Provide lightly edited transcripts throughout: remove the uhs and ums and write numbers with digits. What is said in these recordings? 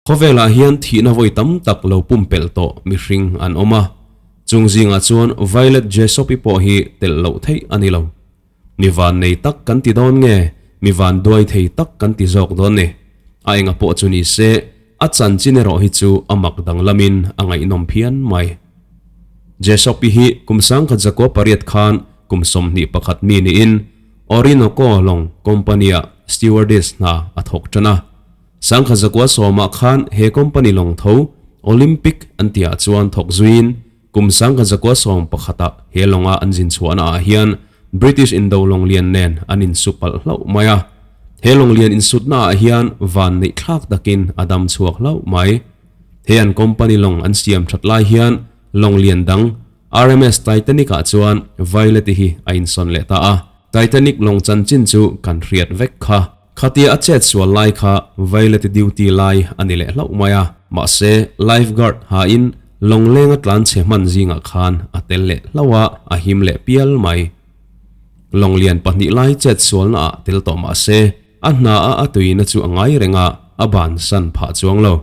Khawvelah hian thihna vawi tam tak lo pumpelh tawh mihring an awm a, chung zingah chuan Violet Jessop-i pawh hi telh loh theih a ni lo. Mi van nei tak kan ti dawn nge, mi van duai thei tak kan ti zawk dawn ni? A enga pawh chu ni se, a chanchin erawh hi chu a mak danglamin a ngaihnawm phian mai. Jessop-i hi kum sangkhat zakua pariat khan kum 21 mi niin Orinoco lawng company-ah stewardess hna a thawk tan a. Sangkhat zakua sawmah khan he company lawng tho Olympic an tihah chuan thawk zuiin kum sangkhat zakua sawm pakhatah he lawnga an zin chhuahna ah hian British indo lawng lian nen an insu palh hlauh mai a. He lawng lian insutna ah hian van neih thlak takin a dam chhuak hlauh mai. He an company lawng an siam that lai hian lawng lian dang RMS Titanic ah chuan Violet-i hi a insawn leh ta a. Titanic lawng chanchin chu kan hriat vek kha. Khatia a chet sual lai kha Violet-i duty lai a ni leh hlauh mai a, mahse lifeguard hain lawng lenga tlan chhe hman zingah khan a tel leh hlauh a, a him leh pial mai. Lawng lian pahnih lai chet sualna ah tel tawh mahse a hna a a tuina chu a ngai reng a, a bansan phah chuang lo.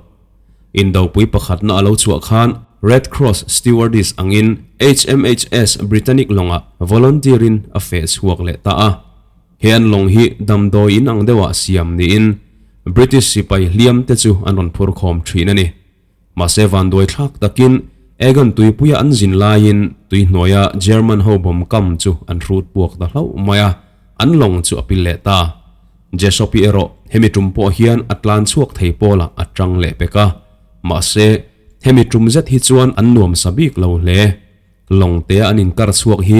Indopui pakhatna a lo chhuah khan Red Cross stewardess angin HMHS Britannic lawngah volunteer-in a feh chhuak leh ta a. He an lawng hi damdawi in ang deuhah siam niin British sipai hliam te chu an rawn phur khawm thin a ni. Mahse vanduai thlak takin Aegon tuipuia an zin laiin tui hnuaia German ho bawm kam chu an hrut puak ta hlauh mai a, an lawng chu a pil leh ta. Jessopi erawh hemi tum pawh hian a tlan chhuak thei pawlah a tang leh pek a. Mahse hemi tum zet hi chuan an nuam sa bik lo hle. Lawng tea an inkar chhuak hi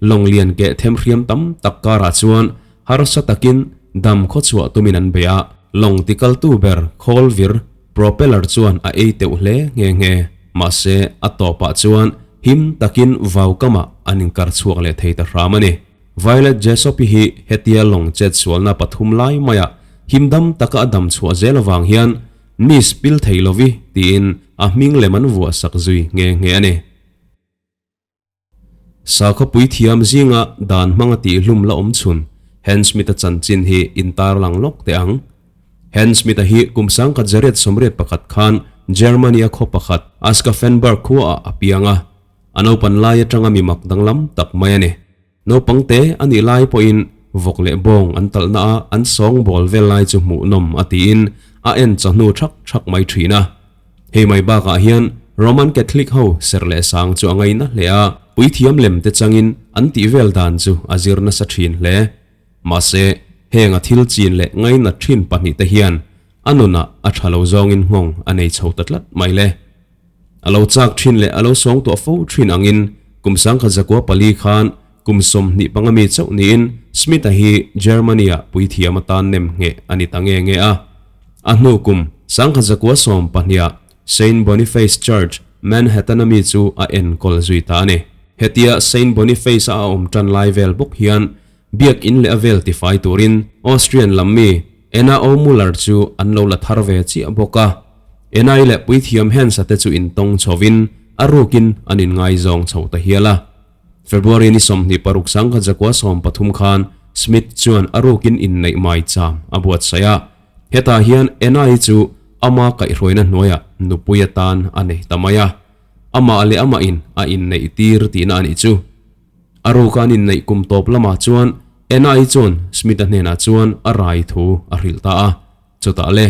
lawng lian keh themhriam tam tak karah chuan harsa takin dam khawchhuah tumin an bei a. Lawng tikaltu ber khawl vir, propeller, chuan a ei teuh hle nghe nghe. Mahse, a tawpah chuan him takin vau kamah an inkar chhuak leh thei ta hram a ni. Violet Jessop-i hi hetia lawng chet sualna pathum lai maiah him dam taka a dam chhuah zel avang hian Miss pil thei lovi tiin a hming lem an vuah sak zui nghe nghe a ni. Sakhawpui thiam zinga dan hmanga tihhlum la awm chhun Hans Smith-a chanchin hi intarlang lawk teh ang. Hans Smith-a hi kum sangkhat zariat sawmriat pakhat khan Germany-a khaw pakhat Aschaffenburg khuaah a piang a, a naupan lai atanga mi mak danglam tak mai a ni. Naupang te a nih lai pawhin vawk leh bawng an talhna a an sawng bawl vel lai chu hmuhnawm a tiin a en chawhnu thak thak mai thin a. Hei mai bakah hian Roman Catholic ho serh leh sang chu a ngaina hle a, puithiam lem te changin an tih vel dan chu a zir nasa thin hle. Mahse, heng a thil chin leh ngainat thin pahnih te hian a nunah a tha lo zawngin nghawng a nei chho ta tlat mai le. A lo chak thin leh a lo sawng tuah fo thin angin kum sangkhat zakua pali khan kum 25 mi chauh niin Smith-a hi Germany-ah puithiam atan nem ngheh a ni ta nge nge a. A hnu kum sangkhat zakua sawmpahniha Saint Boniface Church, Manhattan-a mi chu a enkawl zui ta a ni. Hetia Saint Boniface-a a awm tan lai vel bawk hian biak in leh a vel tifai turin Austrian lam mi Enna O. Muller chu an lo la thar ve chiah bawk a. Enna-i leh puithiam Hans-a te chu intawng chhovin a rukin an inngaizawng chho ta hial a. February ni 26 sangkhat zakua 13 khan Smith chuan a rukin inneih mai cham a buatsaih a. Hetah hian Enna-i chu ama kaihhruaina hnuaiah nupui atan a nei ta mai a. Amah leh amahin a inneih tir tihna a nih chu. A ruka an inneih kum tawp lamah chuan Enna-i chuan Smith-a hnenah chuan a rai thu a hrilh ta a. Chutah le,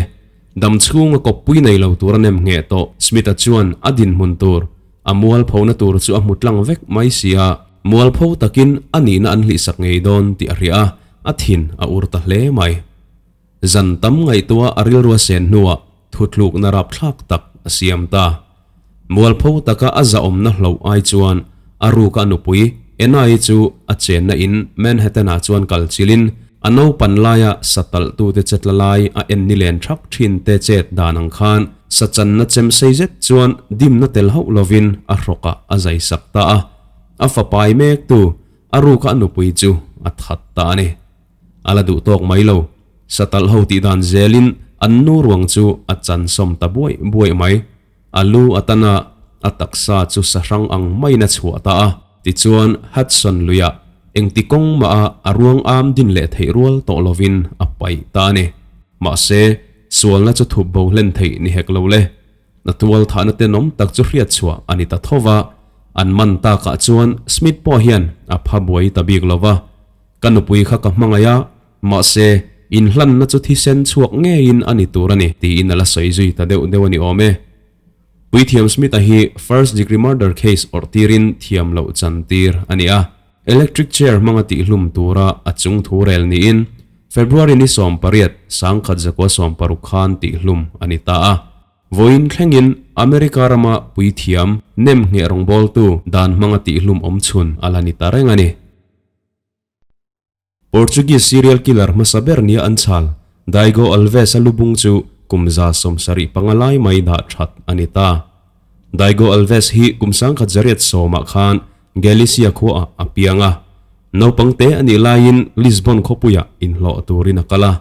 dam chhunga kawppui nei lo tur a nem ngheh tawh Smith-a chuan a dinhmun tur, a mualphona tur chu a hmu tlang vek mai si a, mualpho takin a nihna an hlihsak ngei dawn tih a hria a, a thin a ur ta hle mai. Zan tam ngaihtuah a rilru a sen hnuah thutlukna rapthlak tak a siam ta. Mualpho taka a zahawmna hloh ai chuan a ruka a nupui Enai chu a chenna in Manhattan-ah chuan kal chilin a naupan laia sa talhtute che tla lai a en ni len thak thin te chet dan ang khan sa channa chem sei zet chuan dimna tel hauh lovin a hrawkah a zai sak ta a. A fapai mektu a ruka a nupui chu a that ta a ni. A la duh tawk mai lo. Satalh ho tih dan zelin an nu ruang chu a chan sawm ta buaih buaih mai. A lu a tan a, a taksa chu sahrang ang maiin a chhuah ta a. Tichuan Hudson luiah engti kawng mah a a ruang am din leh theih rual tawh lovin a paih ta a ni. Mahse. sualna chu thup bo hlen theih ni hek lo le. Na tual thahna tenawm tak chu hriat chhuah a ni ta tho va, an man takah chuan Smith pawh hian a pha buai ta bik lo va. Ka nupui kha ka hmangaih a, mahse, inhlanna chu thisen chhuak ngeiin a ni tur a ni, tiin a la sawi zui ta deuh deuh a ni awm e. Puithiam Smith-a hi first degree murder case awrh tirin thiam loh chan tir a ni a. Electric chair hmanga tihhlum tura a chung thu rel niin February ni 18, 1960 khan tihhlum a ni ta a. Vawiin thlengin America rama puithiam nem ngheh rawngbawltu dan hmanga tihhlum awm chhun a la ni ta reng a ni. Portuguese serial killer hmasa ber nia an chhal, Daigo Alves-a lubung chu kum 75 lai mai dah that a ni ta. Daigo Alves hi kum 1910ah khan Galicia khuaah a piang a. Naupang te a nih laiin Lisbon khawpuiah inhlawh turin a kal a.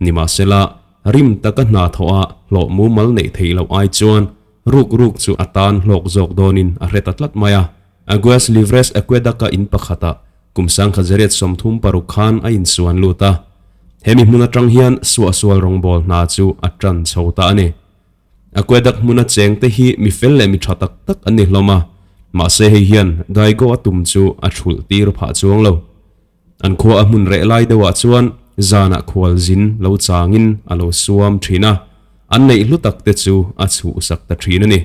Nimahsela, rim taka hna thawha hlawh mumal neih theih loh ai chuan ruk ruk chu a tan hlawk zawk dawnin a hre ta tlat mai a. Aguas Livres Aqueduct-a in pakhatah Kum 1936 khan a insuan lut a, hemi hmun atang hian suahsual rawngbâwl hna chu a ṭan chho ta a ni. Aqueduct hmuna chengte hi mi fel leh mi ṭha tak tak an ni hlawm a, mahse hei hian Daigo a tum chu a ṭhulh tir phah chuang lo. An khua a hmun reh lai deuhah chuan zanah khual zin lo changin a lo suam ṭhin a, an neih hlu tak te chu a chhuhsak ta ṭhin a ni.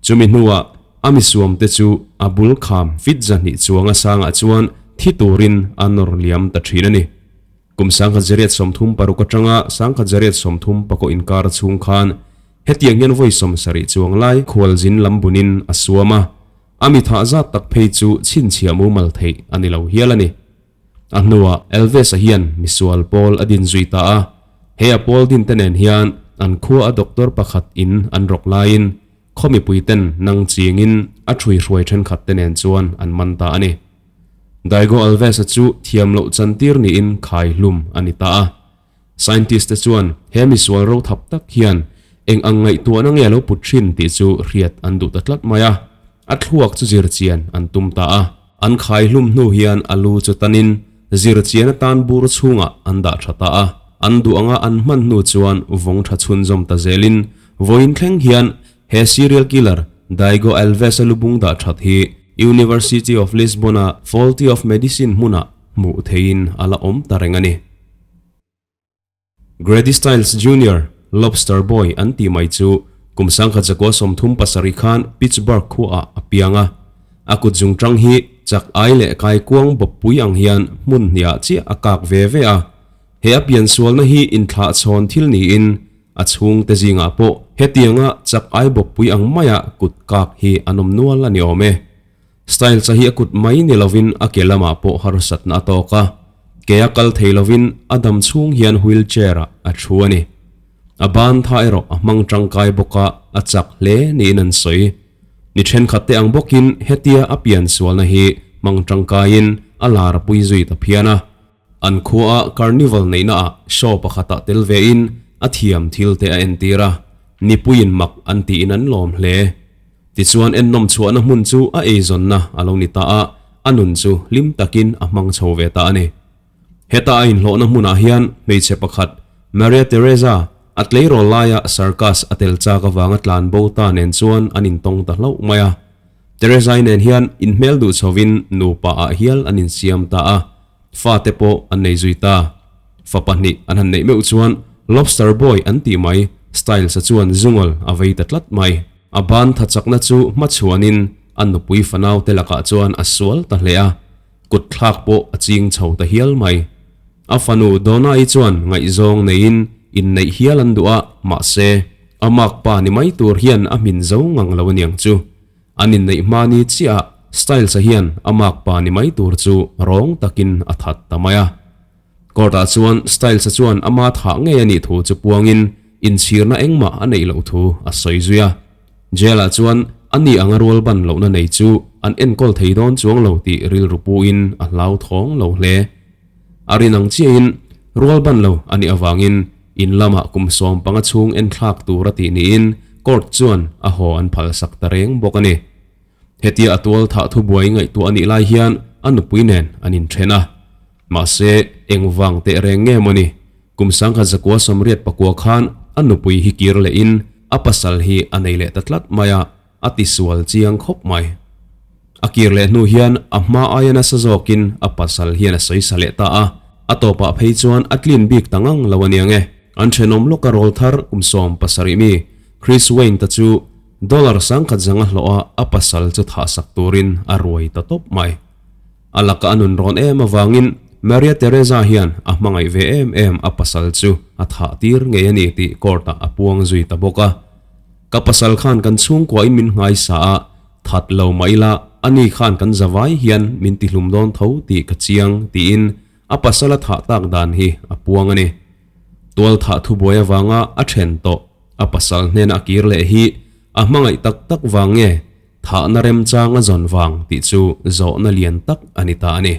Chumi hnuah a misuamte chu a bul kham fit 200 chuanga sangah chuan thi turin a nawr liam ta thin a ni. Kum 1936 atanga 1934 inkar chhung khan hetiang hian vawi 70 chuang lai khualzin lam bunin a suam a, a mi thah zat tak phei chu chhinchhiah mumal theih a ni lo hial a ni. A hnuah Elvis-a hian misual pawl a din zui ta a, he a pawl din te nen hian an khua a doctor pakhat in an rawk laiin khaw mipui ten nang chingin a ṭhui hruai ṭhenkhat te nen chuan an man ta a ni. Daigo Alves-a chu thiam loh chantir niin khai hlum a ni ta a. Scientist te chuan he misual ro thap tak hian eng ang ngaihtuahna nge a lo put thin tih chu hriat an duh ta tlat mai a, a thluak chu zir chian an tum ta a. An khai hlum hnu hian a lu chu tanin zir chian atan bur chhungah an dah tha ta a, an duh anga an hman hnu chuan vawng tha chhunzawm ta zelin vawiin thleng hian he serial killer Daigo Alves-a lubung dah that hi University of Lisbon-a Faulty of Medicine hmunah hmuh theihin a la awm ta reng a ni. Grady Stiles Junior, Lobster Boy an tih mai chu kum 1937 khan Pittsburgh khuaah a piang a. A kut zungtang hi chak ai leh kaikuang bawppui ang hian hmun hniah chiah a kak ve ve a. He a piansualna hi inthlahchhawn thil niin a chhungte zingah pawh hetianga chak ai bawppui ang maia kut kak hi an awm nual a ni awm e. Styles-a hi a kut mai ni lovin a ke lamah pawh harsatna a tawk a, ke a kal thei lovin a dam chhung hian wheelchair-ah a thu a ni. A ban tha erawh a hmang tangkai bawk a, a chak hle niin an sawi. Ni thenkhat te ang bawkin hetia a pian sualna hi hmang tangkaiin a lar pui zui ta phian a. An khuaa carnival neihnaah show pakhatah tel vein a thiam thil te a entir a, nipuiin mak an tiin an lawm hle. Tichuan ennawm chhuahna hmun chu a eizawnna a lo ni ta a, a nun chu hlim takin a hmang chho ve ta a ni. Heta a inhlawhna hmunah hian hmeichhe pakhat Maria Teresa a tleirawl laia circus a tel chak avanga tlan bo ta nen chuan an intawng ta hlauh mai a. Teresa-i nen hian inhmel duh chhovin nupa ah hial an insiam ta a. Fate pawh an nei zui ta. Fa pahnih an han neih meuh chuan Lobster Boy an tih mai, Styles-a chuan zungawl a vei ta tlat mai. A ban tha chakna chu hmachhuanin a nupui fanaute lakah chuan a sual ta hle a, kut thlak pawh a ching chho ta hial mai. A fanu Donna-i chuan ngaihzawng neiin inneih hial an duh a, mahse, a makpa ni mai tur hian a hmin zo ngang lo aniang chu. An inneih hma ni chiah ah Styles-a hian a makpa ni mai tur chu rawng takin a that ta mai a. Court ah chuan Styles-a chuan ama thah ngei a nih thu chu puangin inchhirna engmah a neih loh thu a sawi zui a. Jail ah chuan a ni anga rual ban lohna nei chu an enkawl thei dawn chuang lo tih rilru puin a hlauthawng lo hle. A rin ang chiahin rual ban lo a nih avangin In lamah kum 15 chhung enthlak tur a tih niin court chuan a haw an phalsak ta reng bawk a ni. Hetia a tual thah thubuai ngaihtuah a nih lai hian a nupui nen an inthen a. Mahse, engvang teh reng nge maw ni? Kum 1989 khan. a nupui hi kir lehin a pasal hi a nei leh ta tlat mai a, a tisual chiang khawp mai. A kir leh hnu hian a hma aia nasa zawkin a pasal hian a sawisa leh ta a, a tawpah phei chuan a tlin bik ta ngang lo a niang e. An thenawm lawka rawl thar kum 70 mi Chris Wayne ta chu dollar sangkhat zanga hlawh a a pasal chu thahsak turin a ruai ta tawp mai. A laka a nun rawn em avangin Maria Teresa hian a hmangaih ve em em a pasal chu a thah tir ngei a ni tih court ah a puang zui ta bawk a. Ka pasal khan kan chhungkuain min nghaisa a, that lo mah ila ani khan kan zavai hian min tihlum dawn tho tih ka chiang tiin a pasal a thah tak dan hi a puang a ni. Tual thah thubuai avanga a then tawh a pasal hnena a kir leh hi a hmangaih tak tak vang nge thahna remchang a zawn vang tih chu zawhna lian tak a ni ta a ni.